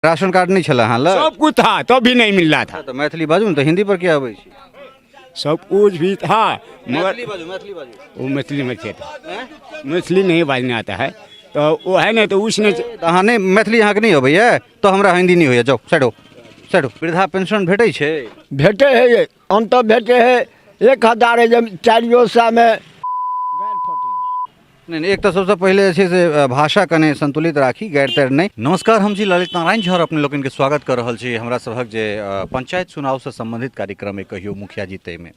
Ration card नहीं छला अहाँ लग? सब कुछ था तब भी नहीं मिल रहा था। तऽ मैथिली बाजू ने, तऽ हिंदी पर किया अबै छी? सब कुछ भी था मगर मैथिली बाजू, मैथिली बाजू। वो मैथिली में थे, मैथिली नहीं बाजने आता है तो वो है नहीं तो उसने। तऽ अहाँ नहि मैथिली अहाँके नहि अबैया तऽ हमरा हिंदी नहि होइया। जाउ, साइड हो, साइड हो। वृद्धा पेंशन भेटै छै? भेटे है ये, अंत भेटे है 1000 है जे चारियो सएमे गारि फटे। नहि नहि, एक तऽ सबसँ पहिले जे छै से भाषा कने संतुलित राखी, गैर तैर नहि। नमस्कार, हम छी ललित नारायण झा और अपने लोकनिके स्वागत कऽ रहल छी हमरा सभक जे पंचायत चुनावसँ सम्बन्धित कार्यक्रम अइ कहियो मुखिया जी ताहिमे।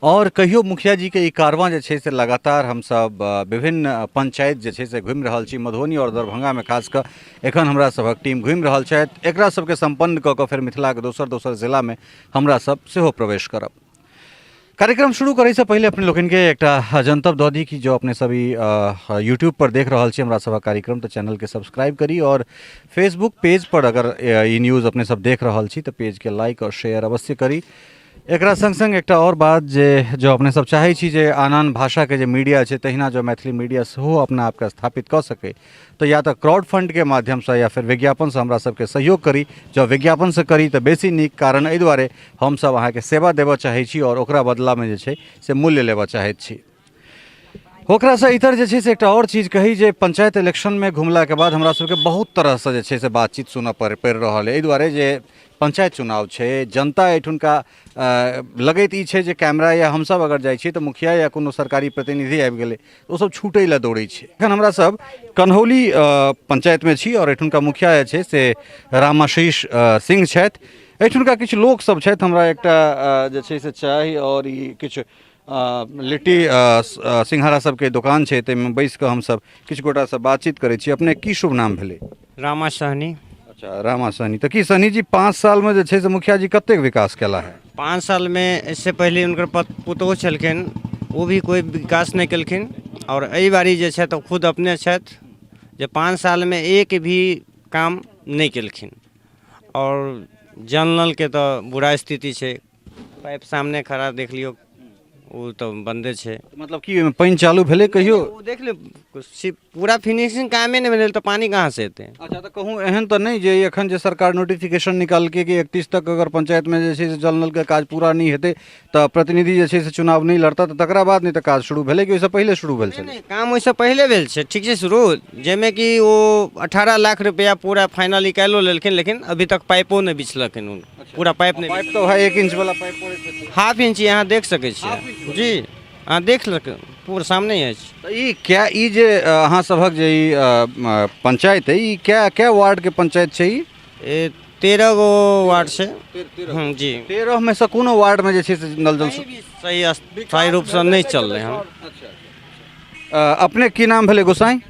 आओर कहियो मुखिया जीके ई कारवां जे छै से लगातार हमसभ विभिन्न पंचायत जे छै से घुमि रहल छी। मधुबनी आओर दरभंगामे खास कऽ एखन हमरा सभक टीम घुमि रहल छथि। एकरा सबके सम्पन्न कऽ कऽ फेर मिथिलाके दोसर दोसर जिलामे हमरा सब सेहो प्रवेश करब। कार्यक्रम शुरू करैसँ पहिले अपने लोकनिके एकटा जनतब दऽ दी कि जो अपने सब ई यूट्यूब पर देख रहल छी हमरा सभक कार्यक्रम तऽ चैनलके सब्सक्राइब करी और फेसबुक पेज पर अगर ई न्यूज़ अपने सब देख रहल छी तऽ पेजके लाइक और शेयर अवश्य करी। एकरा संग संग एकटा आओर बात जे जो अपने सब चाहै छी जे आन आन भाषाके जे मीडिया छै तहिना जो मैथिली मीडिया सेहो अपना आपके स्थापित कऽ सकै तऽ या तऽ क्राउड फंडके माध्यमसँ या फेर विज्ञापनसँ हमरा सबके सहयोग करी। जँ विज्ञापनसँ करी तऽ बेसी नीक, कारण एहि दुआरे हमसब अहाँके सेवा देबऽ चाहै छी आओर ओकरा बदलामे जे छै से मूल्य लेबऽ चाहैत छी। ओकरासँ इतर जे छै से एकटा आओर चीज कही जे पंचायत इलेक्शनमे घुमलाके बाद हमरा सबके बहुत तरहसँ जे छै से बातचीत सुनऽ पड़ि रहल अइ। एहि दुआरे जे पंचायत चुनाव छै, जनता एहिठुनका लगैत ई छै जे कैमरा या हमसब अगर जाइ छियै तऽ मुखिया या कोनो सरकारी प्रतिनिधि आबि गेलै, ओसब छूटै लए दौड़ै छै। एखन हमरा सब कन्हौली पंचायतमे छी आओर एहिठुनका मुखिया जे छै से रामाशीष सिंह छथि। एहिठुनका किछु लोकसब छथि। हमरा एकटा जे छै से चाय आओर ई किछु लिट्टी सिंघाड़ा सबके दोकान छै, ताहिमे बैस कऽ हमसब किछु गोटासँ बातचीत करै छी। अपने की शुभ नाम भेलै? रामा सहनी। अच्छा, रामा सहनी। तऽ की सहनी जी, 5 सालमे जे छै से मुखिया जी कतेक विकास केला है? 5 सालमे इससे पहिले हुनकर पुतोहु छलखिन, ओ भी कोइ विकास नहि केलखिन। आओर एहि बारी जे छथि खुद अपने छथि जे 5 सालमे एक भी काम नहि केलखिन। आओर जल नलके तऽ बुरा स्थिति छै, पाइप सामने खड़ा देख लियौ, ओ तऽ बन्दे छै। मतलब की ओहिमे पानि चालू भेलै कहियो? ओ देख लियौ, पूरा फिनिशिंग कामे नहि भेलै तऽ पानि कहाँसँ एतै? अच्छा, तऽ कहूँ एहन तऽ नहि जे एखन जे सरकार नोटिफिकेशन निकाललकै कि 31 तक अगर पंचायतमे जे छै से जल नलके काज पूरा नहि हेतै तऽ प्रतिनिधि जे छै से चुनाव नहि लड़ता, तऽ तकरा बाद नहि तऽ काज शुरू भेलै कि ओहिसँ पहिले शुरू भेल छलै? नहि, काम ओहिसँ पहिले भेल छै, ठीक छै शुरू, जाहिमे कि ओ 18 लाख रुपैआ पूरा फाइनल निकालिओ लेलखिन, लेकिन अभी तक पाइपो नहि बिछलखिन। ओ पूरा पाइप नहि। पाइप तऽ वएह 1 इंच वाला पाइप पड़ैत हेतै। हाफ इंच अहाँ देख सकै छियै जी, अहाँ देख सकै, पूरा सामने अछि। तऽ ई कै ई जे अहाँ सभक जे ई पंचायत अइ, ई कै कै वार्डके पंचायत छै ई? ए 13 गो वार्ड छै जी। 13 मे सँ कोनो वार्डमे जे छै से नल जल सही स्थायी रूपसँ नहि चललै हन। अपने की नाम भेलै गोसाई?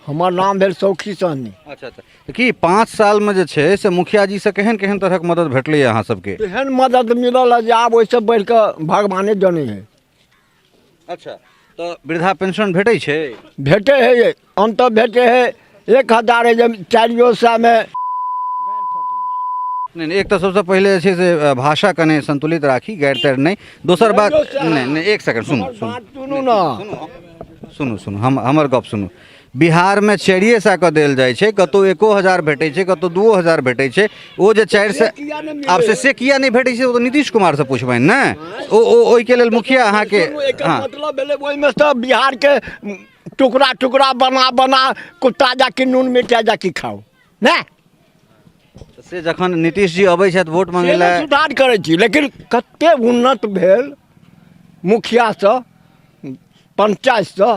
हमर नाम भेल सौखी सहनी। अच्छा अच्छा, तऽ की 5 सालमे जे छै से मुखिया जीसँ केहन केहन तरहक मदद भेटलै अहाँ सबके? तेहन मदद मिलल है जे आब ओहिसँ बढ़ि कऽ भगवाने जनै है। अच्छा, तऽ वृद्धा पेंशन भेटै छै? भेटे है ये, अंत भेटे है 1000 है जे चारियो सएमे गारि फटे। नहि नहि, एक तऽ सबसँ पहिले जे छै से भाषा कने संतुलित राखी, गैर तैर नहि। दोसर बात, नहि नहि, एक सेकंड सुनू सुनू सुनू ने, सुनू सुनू, हमर गप सुनू। बिहारमे 400 कऽ देल जाइ छै, कतहु 1000 भेटै छै, कतहु 2000 भेटै छै। ओ जे 400 आब से किया नहि भेटै छै ओ तऽ नीतीश कुमारसँ पुछबनि ने। ओ ओहिके लेल मुखिया अहाँके। हँ, मतलब भेलै ओहिमे सँ बिहारके टुकड़ा टुकड़ा बना बना कुत्ता जाके नून मिरचाइ जाके खाउ ने। से जखन नीतीश जी अबै छथि वोट मांगै लए, सुधार करै छी, लेकिन कते उन्नत भेल मुखियासँ पंचायतसँ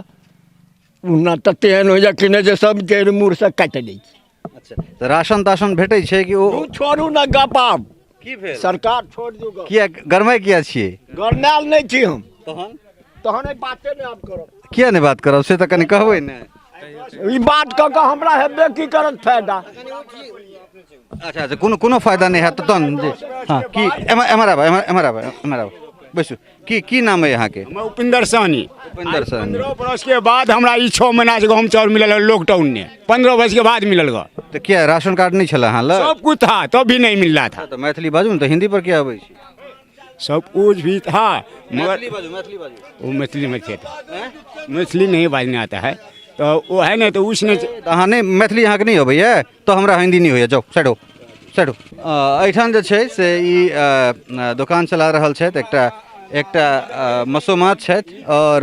उन्नत तऽ तेहन होइए कि नहि जे सब जड़ि मूरसँ काटि दै छै। अच्छा, तऽ राशन ताशन भेटै छै कि ओ? छोड़ू ने गप आब। की भेल? सरकार छोड़ि दियौ गप। किया गरमाइ किया छियै? गरमायल नहि छी हम। तहन तहन एहि बाते नहि आब करब। किया नहि बात करब से तऽ कनि कहबै ने। ई बात कऽ कऽ हमरा हेबे की करत फायदा? अच्छा अच्छा, कोनो कोनो फायदा नहि हैत तहन जे। हँ, की एम्हर एम्हर आबऽ, एम्हर एम्हर आबऽ, एम्हर आबऽ, बैसू। की की नाम अइ अहाँके? हम उपेंद्र सहनी। उपेंद्र सहनी। 15 बरस के बाद हमरा ई 6 महीना से गहूम चाउर मिलल है लॉकडाउन ने, 15 वर्ष के बाद मिलल ग। तऽ किया राशन कार्ड नहि छलै अहाँ लग? सब कुछ था तब भी नहीं मिल रहा था। तऽ मैथिली बाजू ने, तऽ हिंदी पर किया अबै छी? सब कुछ भी था मगर मैथिली बाजू, मैथिली बाजू। वो मैथिली में थे, मैथिली नहीं बाजने आता है। तऽ ओ है नहि तऽ उसने तऽ अहाँ नहि मैथिली अहाँके नहि अबैए तऽ हमरा हिन्दी नहि होइए, जाउ साइड हो, साइड हो। एहिठाम जे छै से ई दोकान चला रहल छथि, एकटा एकटा मसोमात छथि आओर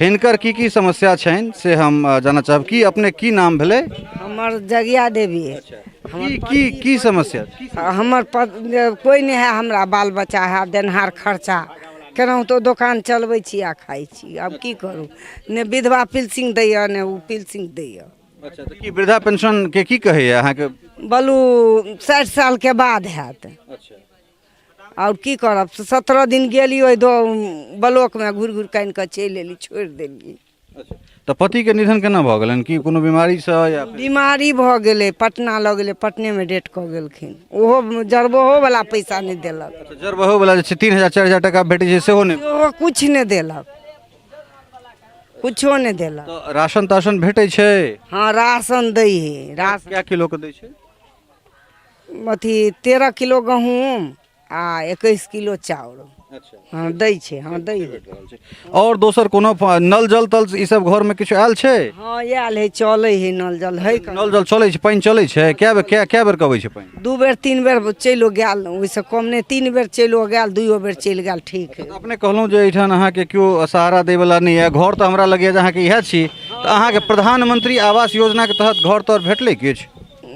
हिनकर की की समस्या छनि से हम जानऽ चाहब। की अपने की नाम भेलै? हमर जगिया देवी। की की की समस्या? हमर कोइ नहि है, हमरा बाल बच्चा है, देनहार खर्चा केनाहितो दोकान चलबै छी आ खाइ छी। आब की करू, ने विधवा पिलसिंग दैए ने ओ पिलसिंग दैए। अच्छा, तऽ की वृद्धा पेंशन के की कहैए अहाँके? बलू 60 सालके बाद हैत। अच्छा। आओर की करब, 17 दिन गेली ओहि दो ब्लॉकमे, घुरि घुरि कानि कऽ चलि एली, छोड़ि देलियै। अच्छा, तऽ पतिके निधन केना भऽ गेलनि? की कोनो बीमारीसँ या बीमारी भऽ गेलै, पटना लऽ गेलै, पटनेमे डेथ कऽ गेलखिन। ओहो जरबहोवला पैसा नहि देलक। अच्छा, जरबहोवला जे छै 3000 4000 टाका भेटै छै सेहो नहि? ओहो किछु नहि देलक, किछो नहि देलक। तऽ राशन ताशन भेटै छै? हँ, राशन दै हइ राशन। कए किलोके दै छै? अथी 13 किलो गहूँम आ 21 किलो चाउर। अच्छा। हँ, दै छै, हँ दै हइ। आओर दोसर कोनो नल जल तल ई सब घरमे किछु आयल छै? हँ, आयल हइ, चलै हइ, नल जल हइ। नल जल चलै छै, पानि चलै छै? कए बेर कए बेर के अबै छै पानि? 2 बेर 3 बेर चलिओ गेल, ओहिसँ कम नहि, 3 बेर चलिओ गेल, 2 बेर चलि गेल। ठीक हइ। अपने कहलहुँ जे एहिठाम अहाँके केओ सहारा दैवला नहि यऽ, घर तऽ हमरा लगैए जे अहाँके इएह छी, तऽ अहाँके प्रधानमंत्री आवास योजनाके तहत घर तर भेटलै किछु?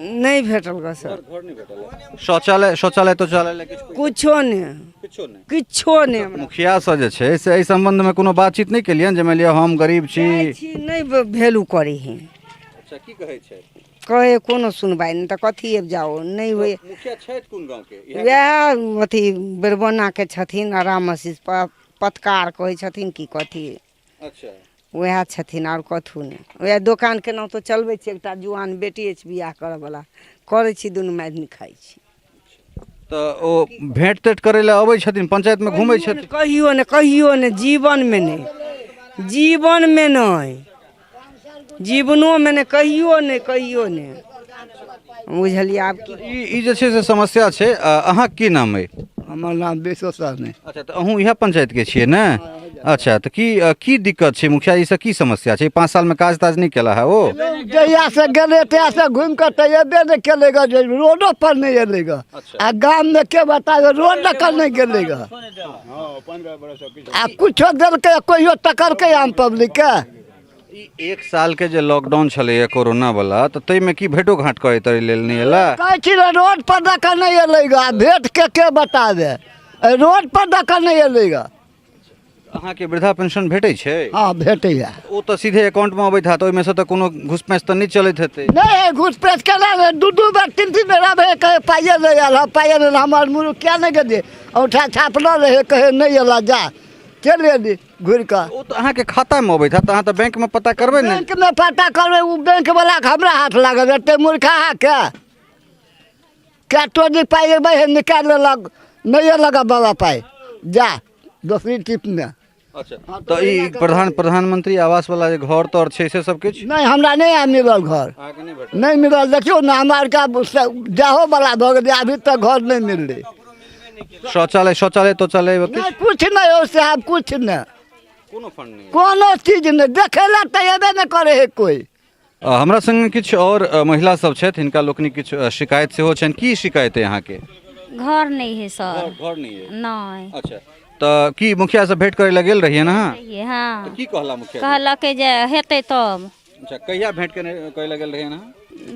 नहि भेटल गऽ सर। घर नहि भेटल। शौचालय शौचालय तौचालय लए किछु? किछो नहि। किछो नहि? किछो नहि। हमरा मुखियासँ जे छै से एहि सम्बन्धमे कोनो बातचीत नहि केलियनि जे मानि लिअ हम गरीब छी? जाइ छी, नहि वैल्यू करै हइ। अच्छा, की कहै छै? कहै कोनो सुनवाइ नहि, तऽ कथी आबि जाउ, नहि होइ। मुखिया छथि कोन गाँवके? वएह अथी बेरबोनाके छथिन, राम आशीष पत्रकार कहै छथिन की कथी। अच्छा। वएह छथिन, आओर कथू नहि। वएह दोकान केनाहितो चलबै छी, एकटा जुआन बेटी अछि बियाह करऽवला, करै छी, दुनू आदमी खाइ छी। तऽ ओ भेंट तेंट करै लए अबै छथिन, पंचायतमे घुमै छथिन? कहियो नहि, कहियो नहि, जीवनमे नहि, जीवनमे नहि, जीवनोमे नहि, कहियो नहि, कहियो नहि। बुझलियै आब की ई जे छै से समस्या छै। अहाँके की नाम अइ? हमर नाम विश्व सहनी। अच्छा, तऽ अहूँ इएह पंचायतके छियै ने? अच्छा, तऽ की की दिक्कत छै मुखिया जी से, की समस्या छै? 5 सालमे काज ताज नहि केला है ओ? जहियासँ गेलै तहियासँ घुमि कऽ तऽ एबे नहि केलै गऽ, जे रोडो पर नहि एलै गऽ। आ गाममे के बताबै, रोड लऽ कऽ नहि गेलै गऽ। आ कुछो देलकै कहियो तकलकै आम पब्लिकके? ई 1 सालके जे लॉकडाउन छलैए कोरोना वाला, तऽ ताहिमे की भेंटो घाँट करै तरै लेल नहि एला? कहै छी ने, रोड पर दऽ कऽ नहि एलै गऽ, आ भेंट के के बताबै, रोड पर दऽ कऽ नहि एलै गऽ। अहाँके वृद्धा पेंशन भेटै छै? हँ, भेटैए। ओ तऽ सीधे अकाउंटमे अबैत हैत, ओहिमे से तऽ कोनो घुसपैठ तऽ नहि चलैत हेतै? नहि, घुसपैठ केना नहि, 2-2 बेर 3-3 बेर आबै, कहै पाइए नहि आयल हँ, पाइए नहि, हमर मुरुख किया नहि गेलियै, औंठा छापलो रहै, कहै नहि एला, जा चलि एली घुरि कऽ। ओ तऽ अहाँके खातामे अबैत हैत, अहाँ तऽ बैंकमे पता करबै ने? बैंकमे पता करबै, ओ बैंकवलाके हमरा हाथ लागल, एते मूर्खा के कए टोनी पाइ एबै हे निकालि लेलक, नहि एलक बाबा पाइ, जा दोसरी टिपमे। अच्छा, तऽ ई प्रधानमंत्री आवास वाला जे घर तर छै से सब किछु? नहि, हमरा नहि आब मिलल घर। अहाँके नहि भेटल? नहि मिलल। देखियौ ने, हमरा आरके जाहो वाला भऽ गेलै, अभी तक घर नहि मिललै। शौचालय शौचालय तौचालय नहि, किछु नहि हो साहब, किछु नहि, कोनो फंड नहि, कोनो चीज नहि, देखै लए तऽ एबे नहि करै है कोइ। हमरा संग किछु आओर महिला सब छथि, हिनका लोकनिक किछु शिकायत सेहो छनि। की शिकायत अइ अहाँके? घर नहि है सर। घर नहि है? नहि। अच्छा, तऽ की मुखिया से भेंट करै लए गेल रहियै ने अहाँ? रहियै, हँ। तऽ की कहला मुखिया? कहलकै जे हेतै तब। अच्छा, कहिया भेंट केने करै लए गेल रहियै अहाँ?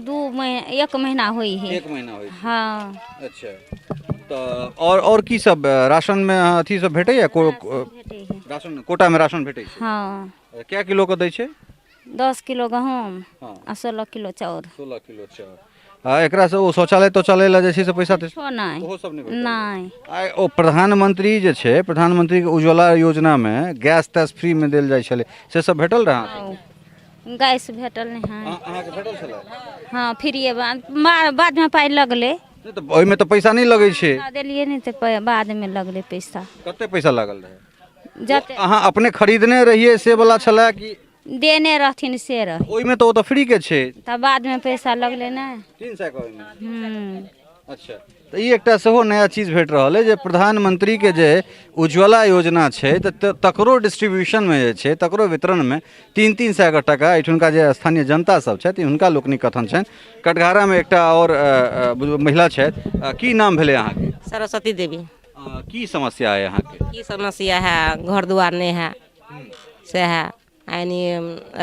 2 महीना, 1 महीना होइ है। 1 महीना होइ छै। हँ। अच्छा, तऽ आओर की सब राशन मे अथी सब भेटैया? भेटै है। राशन कोटा मे राशन भेटै छै? हँ। कए किलो के दै छै? 10 किलो गहूँम हँ। आ 16 किलो चाउर। 16 किलो चाउर। आ एकरा से ओ शौचालय तौचालय लए जे छै से पैसा किछो नहि। ओहो सब नहि भेटल? नहि। आ ओ प्रधानमंत्री जे छै, प्रधानमंत्री के उज्ज्वला योजना मे गैस तैस फ्री मे देल जाइ छलै, से सब भेटल रहै अहाँके? गैस भेटल नहि है। अहाँके भेटल छलै? हँ, फ्रीए बादमे पाइ लगलै। नहि तऽ ओहिमे तऽ पैसा नहि लगै छै। देलियै नहि तऽ बादमे लगलै पैसा। कते पैसा लागल रहै? जते अहाँ अपने खरीदने रहियै से वाला छलै कि देने रहथिन से रहै? ओहिमे तऽ ओ तऽ फ्री के छै। तऽ बादमे पैसा लगलै ने। 300 के ओहिमे। अच्छा, तऽ ई एकटा सेहो नया चीज भेट रहल अइ जे प्रधानमंत्रीके जे उज्ज्वला योजना छै तऽ तकरो डिस्ट्रीब्यूशनमे जे छै, तकरो वितरणमे 3-3 सएके टाका एहिठुनका जे स्थानीय जनता सब छथि हुनका लोकनिक कथन छनि। कटघारामे एकटा आओर महिला छथि, की नाम भेलै अहाँके? सरस्वती देवी। की समस्या अइ अहाँके? की समस्या है, घर दुआर नहि है से है, आइनी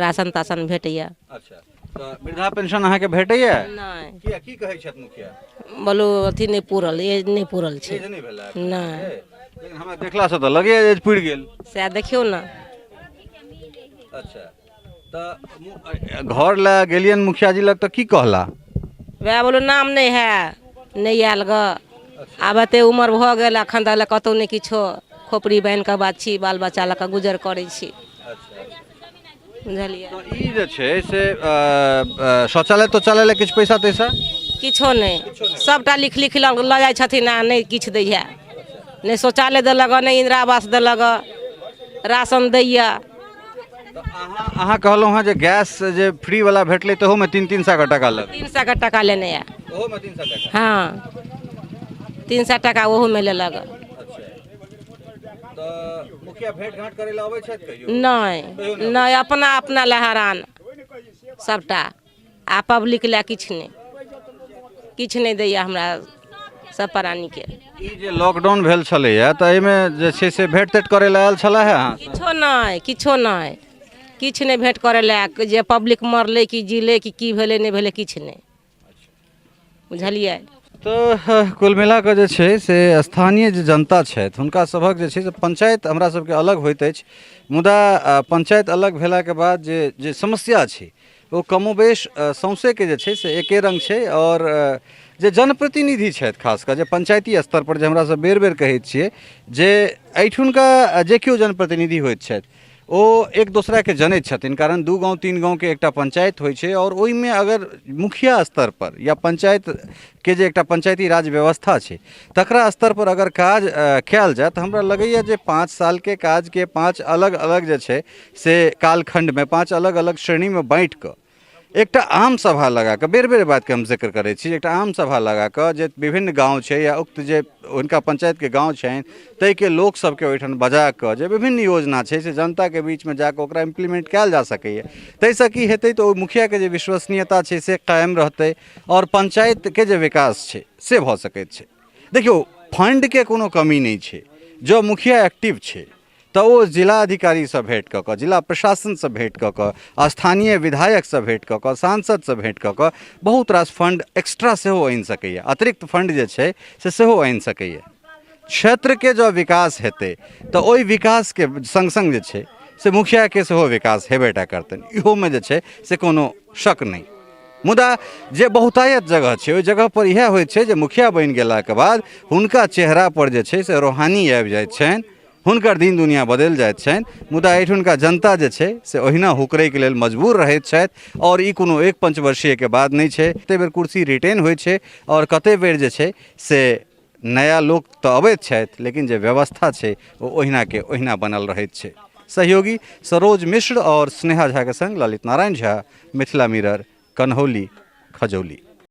राशन ताशन भेटैया। अच्छा, तऽ वृद्धा पेंशन अहाँके भेटैया? नहि। किया, की कहै छथि मुखिया? बोलू अथी नहि पूरल, एज नहि पूरल छै। एज नहि भेलै? नहि। लेकिन हमरा देखलासँ तऽ लगैया एज पुरि गेल। सएह देखियौ ने। अच्छा, तऽ घर लए गेलियनि मुखिया जी लग तऽ की कहला? वएह बोलू नाम नहि है, नहि आयल गऽ, आब एते उमर भऽ गेल, एखन तक कतहु नहि किछो, खोपड़ी बान्हि कऽ बात छी, बाल बच्चा लऽ कऽ गुजर करै छी, बुझलियै। तऽ ई जे छै से शौचालय तौचालय लए किछु पैसा तैसा? किछो नहि, सबटा लिख लिख लऽ जाइ छथिन आ नहि किछु दैया, नहि शौचालय देलक, नहि इन्दिरा आवास देलक, राशन दैया। अहाँ कहलहुँ हँ जे गैस जे फ्री वाला भेटलै तहूमे 3-3 सए के टाका लगलै। 300 के टाका लेने यऽ। ओहोमे 300 टाका? हँ, 300 टाका ओहूमे लेलक। तऽ मुखिया भेंट घाँट करै लए अबै छथि कहियो? नहि नहि, अपना अपना लए हरान सबटा, आ पब्लिक लए किछु नहि, किछु नहि दैया हमरा सब प्राणीके। ई जे लॉकडाउन भेल छलैया तऽ एहिमे जे छै से भेंट तेंट करै लए आयल छलै हे अहाँ? किछो नहि, किछो नहि, किछु नहि भेंट करै लए, जे पब्लिक मरलै कि जीलै कि की भेलै नहि भेलै किछु नहि, बुझलियै। तऽ कुल मिला कऽ जे छै से स्थानीय जे जनता छथि हुनका सभक जे छै से पंचायत हमरा सबके अलग होइत अछि, मुदा पंचायत अलग भेलाके बाद जे जे समस्या छै ओ कमोबेश सौँसेके जे छै से एके रङ्ग छै। आओर जे जनप्रतिनिधि छथि, खास कऽ जे पंचायती स्तरपर जे हमरा सब बेर बेर कहै छियै जे एहिठुनका जे केओ जनप्रतिनिधि होइत छथि ओ एक दोसराके जनैत छथिन, कारण 2 गाँव 3 गाँवके एकटा पंचायत होइ छै आओर ओहिमे अगर मुखिया स्तरपर या पंचायतके जे एकटा पंचायती राज व्यवस्था छै तकरा स्तरपर अगर काज कयल जाय तऽ हमरा लगैए जे 5 सालके काजके 5 अलग अलग जे छै से कालखण्डमे 5 अलग अलग श्रेणीमे बाँटिकऽ एकटा आम सभा लगाकऽ, बेर बेर बातके हम जिक्र करै छी, एकटा आम सभा लगाकऽ जे विभिन्न गाँव छै या उक्त जे हुनका पंचायतके गाँव छनि ताहिके लोकसभके ओहिठाम बजाकऽ जे विभिन्न योजना छै से जनताके बीचमे जाकऽ ओकरा इम्प्लीमेंट कयल जा सकैए। ताहिसँ की हेतै तऽ ओ मुखियाके जे विश्वसनीयता छै से कायम रहतै आओर पंचायतके जे विकास छै से भऽ सकैत छै। देखियौ, फंडके कोनो कमी नहि छै, जँ मुखिया एक्टिव छै तऽ ओ जिला अधिकारीसँ भेँट कऽ कऽ, जिला प्रशासनसँ भेँट कऽ कऽ, स्थानीय विधायकसँ भेँट कऽ कऽ, सांसदसँ भेँट कऽ कऽ बहुत रास फंड एक्स्ट्रा सेहो आनि सकैए, अतिरिक्त फंड जे छै से सेहो आनि सकैए। क्षेत्रके जँ विकास हेतै तऽ ओहि विकासके सङ्ग सङ्ग जे छै से मुखियाके सेहो विकास हेबे टा करतनि, इहोमे जे छै से कोनो शक नहि। मुदा जे बहुतायत जगह छै ओहि जगहपर इएह होइत छै जे मुखिया बनि गेलाके बाद हुनका चेहरापर जे छै से रोहानी आबि जाइत छनि, हुनकर दिन दुनिया बदलि जाइत छनि, मुदा एहिठुनका जनता जे छै से ओहिना हुकरैके लेल मजबूर रहैत छथि। आओर ई कोनो एक पंचवर्षीयके बात नहि छै, कतेक बेर कुर्सी रिटेन होइ छै आओर कतेक बेर जे छै से नया लोक तऽ अबैत छथि लेकिन जे व्यवस्था छै ओ ओहिनाके ओहिना बनल रहैत छै। सहयोगी सरोज मिश्र आओर स्नेहा झाके संग ललित नारायण झा, मिथिला मिरर, कन्हौली, खजौली।